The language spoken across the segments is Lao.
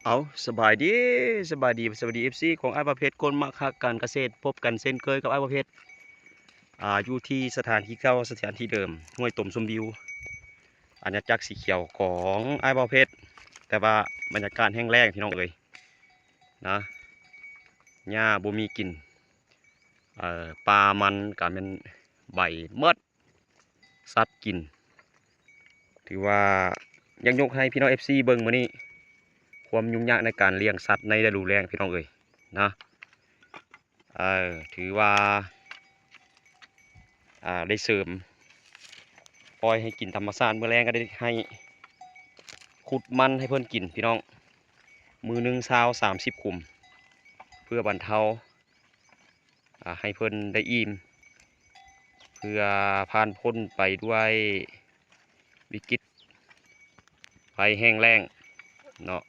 ເອົາ ສະບາຍດີ ສະບາຍດີ ສະບາຍດີ ເອັຟຊີ ຂອງອ້າຍບ່າວເພັດ ຄົນມັກຮັກການກະເສດ. ພົບກັນເຊັ່ນເຄີຍກັບອ້າຍບ່າວເພັດ ອ່າ ຢູ່ທີ່ສະຖານທີ່ເກົ່າ ສະຖານທີ່ເດີມ ຫ້ວຍຕົມຊົມວິວ ອານາຈັກສີຂຽວຂອງອ້າຍບ່າວເພັດ. ແຕ່ວ່າບັນຍາກາດແຫ້ງແລ້ງ ພີ່ນ້ອງເອີຍ ນະ ຫຍ້າບໍ່ມີກິນ ເອີ ປ່າມັນກະແມ່ນໃບໝົດ ສັດກິນ. ຖືວ່າຢາກຍົກໃຫ້ພີ່ນ້ອງ ເອັຟຊີ ເບິ່ງມື້ນີ້ ຄວາມຫຍຸ້ງຍາກໃນການລ້ຽງສັດໃນລະດູແລ້ງ ພີ່ນ້ອງເອີຍ ນະ. ເອີ ຖືວ່າ ອ່າ ໄດ້ເສີມ ປ່ອຍໃຫ້ກິນທຳມະຊາດ. ມື້ແລງກໍໄດ້ໃຫ້ ຂຸດມັນໃຫ້ເພິ່ນກິນ ພີ່ນ້ອງ ມື້ໜຶ່ງຊາວ ສາມສິບຂຸມ ເພື່ອບັນເທົາ ອ່າ ໃຫ້ເພິ່ນໄດ້ອີ່ມ ເພື່ອຜ່ານພົ້ນໄປດ້ວຍວິກິດໄພແຫ້ງແລ້ງເນາະ.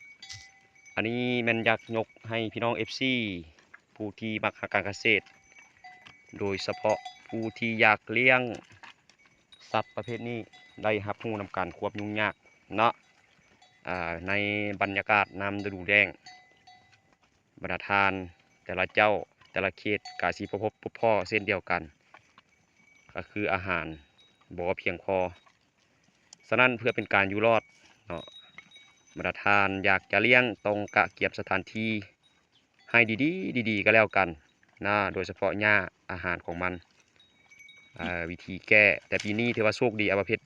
ອັນນີ້ແມ່ນຢາກຍົກໃຫ້ພີ່ນ້ອງ ເອັຟຊີ ຜູ້ທີ່ມັກຮັກການກະເສດ ໂດຍສະເພາະຜູ້ທີ່ຢາກລ້ຽງສັດປະເພດນີ້ ໄດ້ຮັບຮູ້ນຳກັນຄວາມຫຍຸ້ງຍາກເນາະ ອ່າ ໃນບັນຍາກາດນຳລະດູແລ້ງ. ບັນດາທ່ານແຕ່ລະເຈົ້າ ແຕ່ລະເຂດກະຊິພົບພໍ້ເຊັ່ນດຽວກັນ ກໍຄືອາຫານບໍ່ພຽງພໍ. ສະນັ້ນເພື່ອເປັນການຢູ່ລອດເນາະ ບັນດາທ່ານຢາກຈະລ້ຽງຕ້ອງກະກຽມສະຖານທີ່ໃຫ້ດີໆ ດີໆ ກໍແລ້ວກັນນະ ໂດຍສະເພາະຫຍ້າອາຫານຂອງມັນ ເອີ ວິທີແກ້. ແຕ່ປີນີ້ຖືວ່າໂຊກດີ ອ້າຍບ່າວເພັດ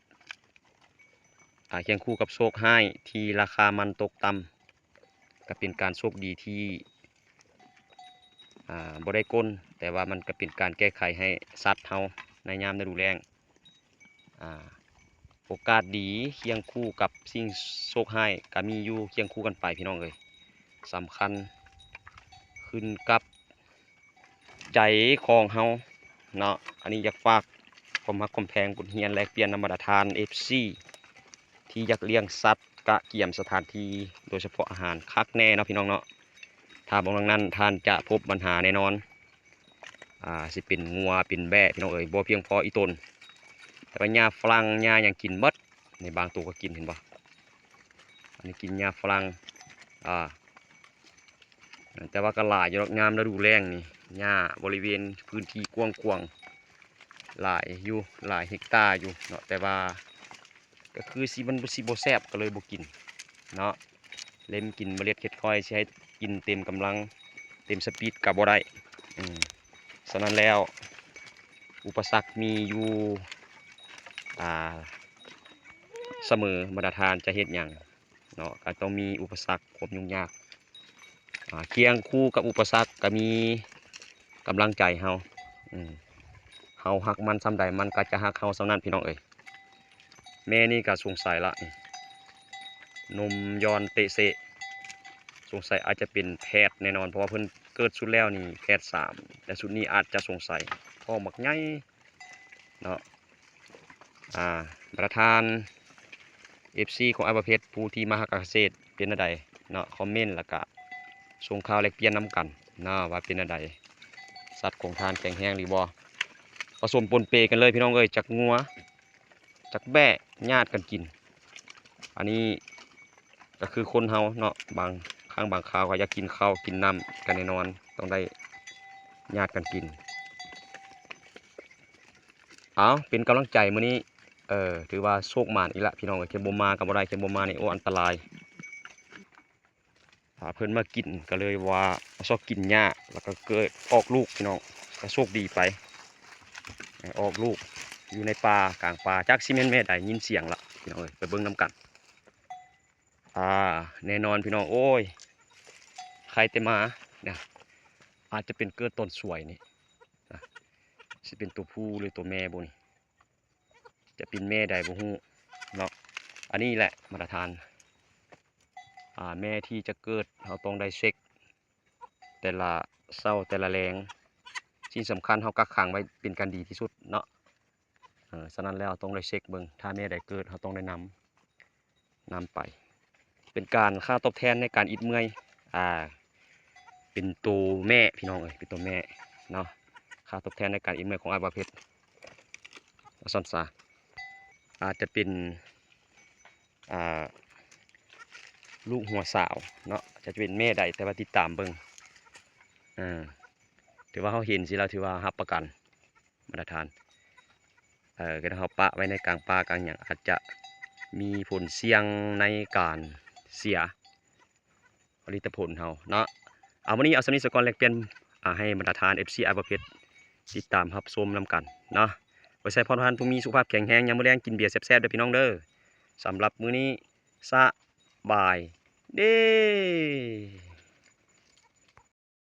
ອ່າ ຄຽງຄູ່ກັບໂຊກຮ້າຍທີ່ລາຄາມັນຕົກຕ່ຳ ກໍເປັນການໂຊກດີທີ່ ອ່າ ບໍ່ໄດ້ກົ້ນ ແຕ່ວ່າມັນກໍເປັນການແກ້ໄຂໃຫ້ສັດເຮົາໃນຍາມລະດູແລ້ງ. ອ່າ ໂອກາດດີຄຽງຄູ່ກັບສິ່ງໂຊກຮ້າຍກໍມີຢູ່ຄຽງຄູ່ກັນໄປ ພີ່ນ້ອງເອີຍ. ສຳຄັນຂຶ້ນກັບ ໃຈຂອງເຮົາເນາະ. ອັນນີ້ຢາກຝາກຄວາມຮັກຄວາມແພງ ບົດຮຽນແລກປ່ຽນນຳບັນດາທ່ານ ເອັຟຊີ ທີ່ຢາກລ້ຽງສັດ ກະກຽມສະຖານທີ່ ໂດຍສະເພາະອາຫານຄັກແນ່ເນາະ ພີ່ນ້ອງເນາະ. ຖ້າບໍ່ດັ່ງນັ້ນທ່ານຈະພົບບັນຫາແນ່ນອນ ອ່າ ຊິເປັນງົວເປັນແບ້ ພີ່ນ້ອງເອີຍ ບໍ່ພຽງພໍອີ່ຕົນ. ແຕ່ວ່າຫຍ້າຝຣັ່ງ ຫຍ້າຫຍັງກິນໝົດ ໃນບາງໂຕກໍກິນ ເຫັນບໍ່? ອັນນີ້ກິນຫຍ້າຝຣັ່ງ ອ່າ ແຕ່ວ່າກໍຫຼາຍຢູ່ດອກ ຍາມລະດູແລ້ງນີ້ ຫຍ້າບໍລິເວນພື້ນທີ່ກວ້າງຂວາງ ຫຼາຍຢູ່ ຫຼາຍເຮັກຕາຢູ່ເນາະ. ແຕ່ວ່າກໍຄືຊິ ມັນຊິບໍ່ແຊບ ກໍເລີຍບໍ່ກິນເນາະ. ເລັມກິນເມລັດເຮັດຂ້ອຍ ຊິໃຫ້ກິນເຕັມກຳລັງ ເຕັມສະປີດກໍບໍ່ໄດ້. ອືມ ສະນັ້ນແລ້ວ ອຸປະສັກມີຢູ່ ອ່າ ສະເໝີ. ບັນດາທ່ານຈະເຮັດຫຍັງ ເນາະ ກໍຕ້ອງມີອຸປະສັກ ຄວາມຫຍຸ້ງຍາກ ອ່າ ຄຽງຄູ່ກັບອຸປະສັກກໍມີກຳລັງໃຈເຮົາ ອືມ ເຮົາຮັກມັນສ່ຳໃດ ມັນກໍຈະຮັກເຮົາສ່ຳນັ້ນ ພີ່ນ້ອງເອີຍ. ແມ່ນີ້ກໍສົງໄສລະ ນີ້ ນົມຢ່ອນເຕະເຊະ ສົງໄສອາດຈະເປັນແຝດແນ່ນອນ ເພາະວ່າເພິ່ນເກີດຊຸດແລ້ວນີ້ແຝດສາມ ແລະ ຊຸດນີ້ອາດຈະສົງໄສ ທ້ອງບັກໃຫຍ່ເນາະ. ອ່າ ບັນດາທ່ານ ເອັຟຊີ ຂອງອ້າຍບ່າວເພັດ ຜູ້ທີ່ມາຮັກການກະເສດ ເປັນແນວໃດເນາະ ຄອມເມັນ ແລ້ວກະສົ່ງຂ່າວແລກປ່ຽນນຳກັນເນາະ ວ່າເປັນແນວໃດ ສັດຂອງທ່ານແຂງແຮງຫຼືບໍ່. ປະສົມປົນເປກັນເລີຍ ພີ່ນ້ອງເອີຍ ຈັກງົວ ຈັກແບ້ ຍາດກັນກິນ. ອັນນີ້ ກໍຄືຄົນເຮົາເນາະ ບາງຄັ້ງບາງຄາວກໍຢາກກິນເຂົ້າກິນນ້ຳ ກໍແນ່ນອນຕ້ອງໄດ້ຍາດກັນກິນ. ເອົາ ເປັນກຳລັງໃຈມື້ນີ້ ເອີ ຖືວ່າໂຊກໝານອີກລະ ພີ່ນ້ອງເອີຍ. ຄັນບໍ່ມາກໍບໍ່ໄດ້ ຄັນບໍ່ມານີ້ ໂອ້ ອັນຕະລາຍ. ຖ້າເພິ່ນມາກິນກໍເລີຍວ່າຊອກກິນຫຍ້າ ແລ້ວກໍເກີດອອກລູກ ພີ່ນ້ອງ ກໍໂຊກດີໄປ ອອກລູກຢູ່ໃນປ່າ ກາງປ່າ ຈັກຊິແມ່ນແມ່ໃດ ຍິນສຽງລະ ພີ່ນ້ອງເອີຍ ໄປເບິ່ງນຳກັນ. ອ່າ ແນ່ນອນ ພີ່ນ້ອງ ໂອ້ຍ ໃຄແຕ່ມານະ ອາດຈະເປັນເກີດຕອນສວຍນີ້ນະ ຊິເປັນຕົວຜູ້ ຫຼື ຕົວແມ່ບໍ່ນີ້ ຈະເປັນແມ່ໃດບໍ່ຮູ້ເນາະ. ອັນນີ້ແຫຼະມາດຕະຖານ ອ່າ ແມ່ທີ່ຈະເກີດ ເຮົາຕ້ອງໄດ້ເຊັກແຕ່ລະເຊົ້າແຕ່ລະແລງ. ສິ່ງສຳຄັນເຮົາກັກຂັງໄວ້ເປັນການດີທີ່ສຸດເນາະ. ເອີ ສະນັ້ນແລ້ວຕ້ອງໄດ້ເຊັກເບິ່ງ ຖ້າແມ່ໃດເກີດ ເຮົາຕ້ອງໄດ້ນຳ ນຳໄປ ເປັນການຄ່າຕອບແທນໃນການອິດເມື່ອຍ ອ່າ ເປັນໂຕແມ່ ພີ່ນ້ອງເອີຍ ເປັນໂຕແມ່ເນາະ. ຄ່າຕອບແທນໃນການອິດເມື່ອຍຂອງອ້າຍບ່າວເພັດ ວ່າຊັ້ນຊະ ອາດຈະເປັນ ອ່າ ລູກຫົວສາວເນາະ ຈະເປັນແມ່ໃດ ແຕ່ວ່າຕິດຕາມເບິ່ງ ເອີ ຖືວ່າເຮົາເຫັນຊີ້ແລ້ວ ຖືວ່າຮັບປະກັນມາດຕະຖານ ເອີ ກໍເຮົາປະໄວ້ໃນກາງປ່າກາງຫຍັງ ອາດຈະມີຜົນສ່ຽງໃນການເສຍ ຜະລິດຕະຜົນເຮົາເນາະ. ເອົາ ມື້ນີ້ເອົາສ່ຳນີ້ສາກ່ອນ ແລກປ່ຽນ ອາ ໃຫ້ບັນດາທ່ານເອັຟຊີອ້າຍບໍ່ເພັດຕິດຕາມຮັບຊົມນຳກັນເນາະ. ໄວ້ໃສພໍທ່ານຜູ້ມີສຸຂະພາບແຂງແຮງ ຍາມມື້ແລງກິນເບຍແຊບໆເດີພີ່ນ້ອງເດີ. ສຳລັບມື້ນີ້ ສະບາຍດີ.